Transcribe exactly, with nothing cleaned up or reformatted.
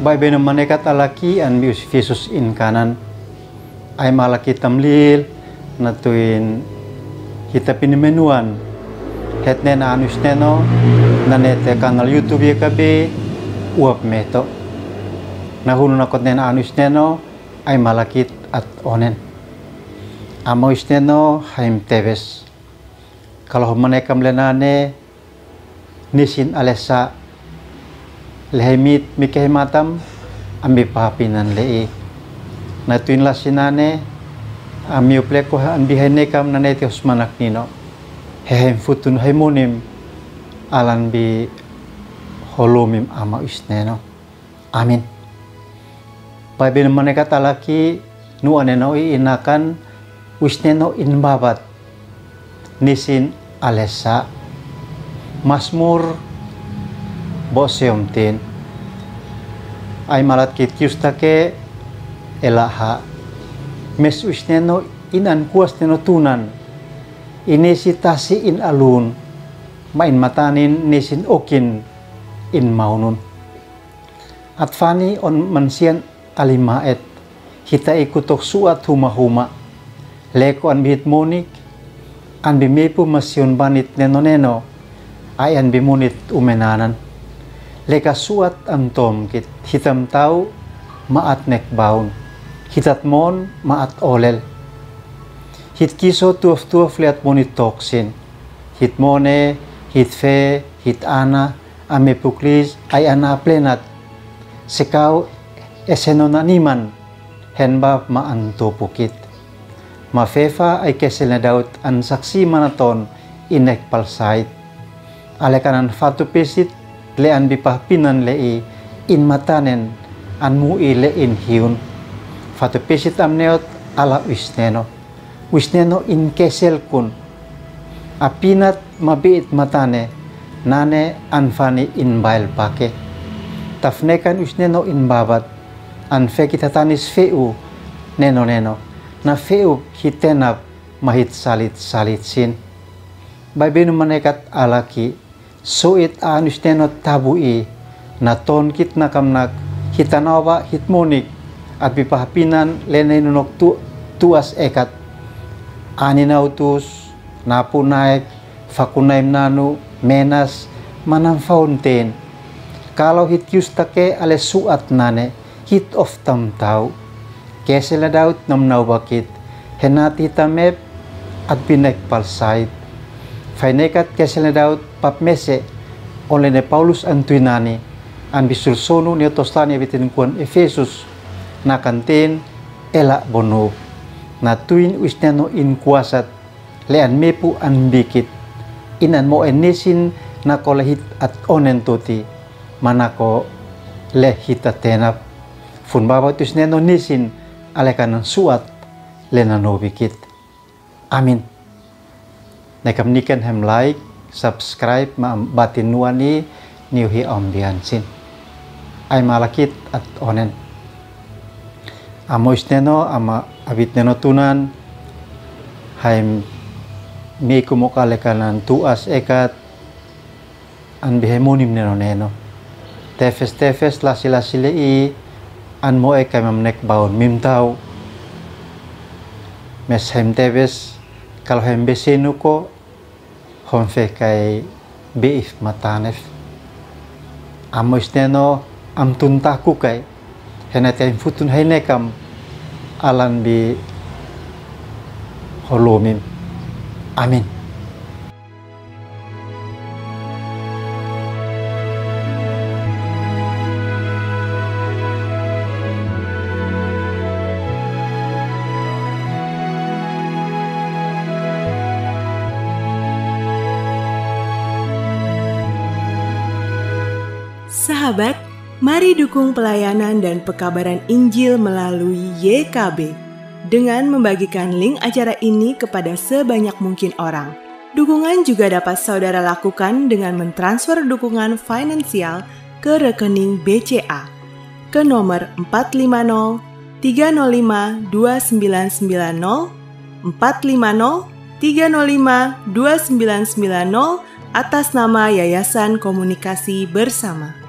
Baibel nu manekat alaki an bi us Efesus in kanan. Ai malaki tamlil, na tuin hita pinimenuan. Het nena anus neno, na nete kanal YouTube ye kabe, uap meto. Na hunu na kot nena anus neno, ai malakit at onen. Ama us neno, haim tebes. Kalau manekam lenane, nisin alesa, lehemit mikehimatam, ambi papinan lei. Na tuin lasinane, ami upleko ambi hainekam naneti hosmanak nino. Hehem futun haimunim, alan bi holumim ama us neno. Amin. Baibel manekat alaki nu aneno i inakan us neno in babat. Nisin alesa. Masmur bo seomtin. Ai malat kit yustake elaha. Mes us neno in an kuas neno tunan. Inisi tasi in alun. Ma in matanin nisin okin in maunun. At fani on mansian alimaet. Hita ikutok suat huma-huma. Leko an bihit monik. An bi mepu masiun banit neno-neno. Ai an bi munit umenanan. Leka suat an tomkit. Hitam tau maat nek baun. Hitat mon maat olel. Hit kiso tuaf-tuaf liat monit toksin. Hit mone, hit fe, hit ana, ame puklis, ai ana plenat. Sekau eseno na niman, hen bab ma an topukit. Ma fefa ai kesel ne Daud an saksi manaton inek palsait. Ale kanan fatu pisit le an bi pahpinan lei in matanen an mu i le in hiun. Fatu pisit am neot ala us neno. Us neno in kesel kun. Apinat ma biit matane, nane an fani in bail pake. Tafnekan us neno in babat, an fekit hatanis feu, neno-neno, na feu hit tenap ma hit salit-salit sin. Baibel nu manekat alaki, Suit anus neno tabu i, na tonkit nakamnak, hita nawa hit monik, at bi pahpinan lene nunok tu, tuas ekat. Ani nautus, napu naek, fakunaim nanu, menas, manam faunten. Kalau hit yustake ale suat nane, hit of tamtau. Kesel ne Daud nam nau bakit, henati tamep at binek palsait. Fainekat kesel ne Daud pap mese, onle ne Paulus antuinani, an bisul sonu ni otos lani abitin kuan Efesus, na kanten ela bonup. Na tuin us neno in kuasat, le an mepu an bikit. Inan mo en nisin nako le hit at onen tuti, manako le hita tenap. Fun babatus neno nisin ale kanan suat le nano bikit. Amin. Nekam niken hem like, subscribe ma batin nuani niu hi ambiansin. Ai malakit at onen. Amo is neno, ama abit neno tunan, haim miku moka le kanan tuas ekat, an bihe munim neno neno. Tefes tefes lasi lasi le i, an mo eka mem nek baun mim tau. Mes haim tebes, kalo haim besenu ko, hom fe kai beif matanef. Amo is neno, am tun taku kai. Hena te infutun hai nekam alan bi holomim. Amin. Sahabat, mari dukung pelayanan dan pekabaran Injil melalui Y K B dengan membagikan link acara ini kepada sebanyak mungkin orang. Dukungan juga dapat saudara lakukan dengan mentransfer dukungan finansial ke rekening B C A ke nomor empat lima nol tiga nol lima dua sembilan sembilan nol, empat lima nol tiga nol lima dua sembilan sembilan nol, atas nama Yayasan Komunikasi Bersama.